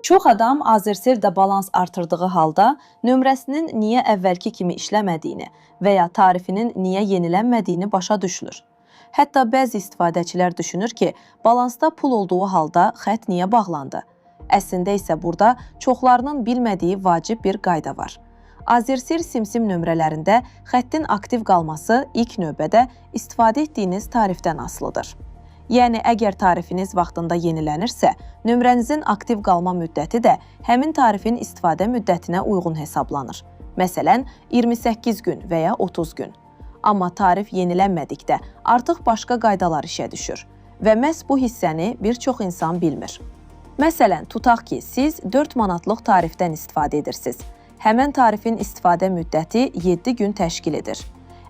Çox adam Azercelldə balans artırdığı halda nömrəsinin niyə əvvəlki kimi işləmədiyini və ya tarifinin niyə yenilənmədiyini başa düşmür. Hətta bəzi istifadəçilər düşünür ki, balansda pul olduğu halda xətt niyə bağlandı? Əslində isə burada çoxlarının bilmədiyi vacib bir qayda var. Azercell SimSim nömrələrində xəttin aktiv qalması ilk növbədə istifadə etdiyiniz tarifdən asılıdır. Yəni əgər tarifiniz vaxtında yenilənirsə, nömrənizin aktiv qalma müddəti də həmin tarifin istifadə müddətinə uyğun hesablanır. Məsələn, 28 gün və ya 30 gün. Amma tarif yenilənmədikdə artıq başqa qaydalar işə düşür və məhz bu hissəni bir çox insan bilmir. Məsələn, tutaq ki, siz 4 manatlıq tarifdən istifadə edirsiniz. Həmin tarifin istifadə müddəti 7 gün təşkil edir.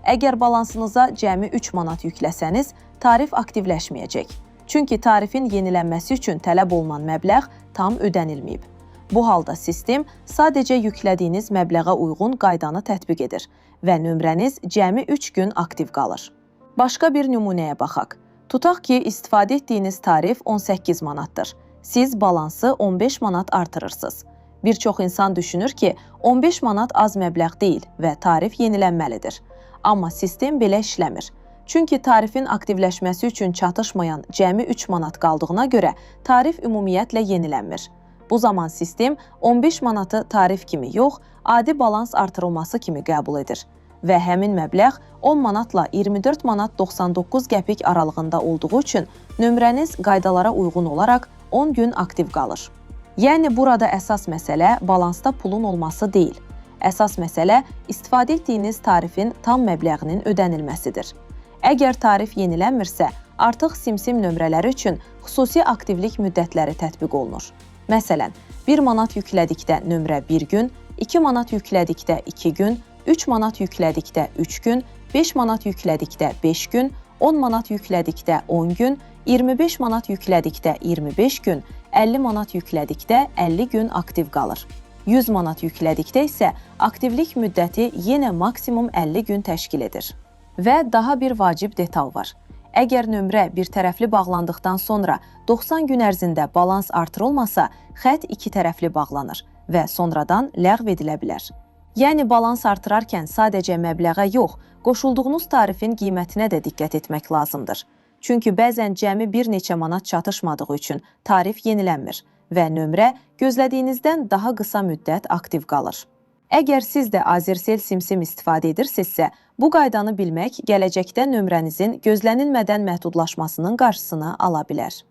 Əgər balansınıza cəmi 3 manat yükləsəniz, tarif aktivləşməyəcək. Çünki tarifin yenilənməsi üçün tələb olunan məbləğ tam ödənilməyib. Bu halda sistem sadəcə yüklədiyiniz məbləğə uyğun qaydanı tətbiq edir və nömrəniz cəmi 3 gün aktiv qalır. Başqa bir nümunəyə baxaq. Tutaq ki, istifadə etdiyiniz tarif 18 manatdır. Siz balansı 15 manat artırırsınız. Bir çox insan düşünür ki, 15 manat az məbləğ deyil və tarif yenilənməlidir. Amma sistem belə işləmir. Çünki tarifin aktivləşməsi üçün çatışmayan cəmi 3 manat qaldığına görə tarif ümumiyyətlə yenilənmir. Bu zaman sistem 15 manatı tarif kimi yox, adi balans artırılması kimi qəbul edir və həmin məbləğ 10 manatla 24 manat 99 qəpik aralığında olduğu üçün nömrəniz qaydalara uyğun olaraq 10 gün aktiv qalır. Yəni burada əsas məsələ balansda pulun olması deyil. Əsas məsələ istifadə etdiyiniz tarifin tam məbləğinin ödənilməsidir. Əgər tarif yenilənmirsə, artıq SimSim nömrələri üçün xüsusi aktivlik müddətləri tətbiq olunur. Məsələn, 1 manat yüklədikdə nömrə 1 gün, 2 manat yüklədikdə 2 gün, 3 manat yüklədikdə 3 gün, 5 manat yüklədikdə 5 gün, 10 manat yüklədikdə 10 gün, 25 manat yüklədikdə 25 gün, 50 manat yüklədikdə 50 gün aktiv qalır. 100 manat yüklədikdə isə aktivlik müddəti yenə maksimum 50 gün təşkil edir. Və daha bir vacib detal var. Əgər nömrə bir tərəfli bağlandıqdan sonra 90 gün ərzində balans artırılmasa, xətt iki tərəfli bağlanır və sonradan ləğv edilə bilər. Yəni balans artırarkən sadəcə məbləğə yox, qoşulduğunuz tarifin qiymətinə də diqqət etmək lazımdır. Çünki bəzən cəmi bir neçə manat çatışmadığı üçün tarif yenilənmir və nömrə gözlədiyinizdən daha qısa müddət aktiv qalır. Əgər siz də Azercell SimSim istifadə edirsinizsə, bu qaydanı bilmək gələcəkdə nömrənizin gözlənilmədən məhdudlaşmasının qarşısını ala bilər.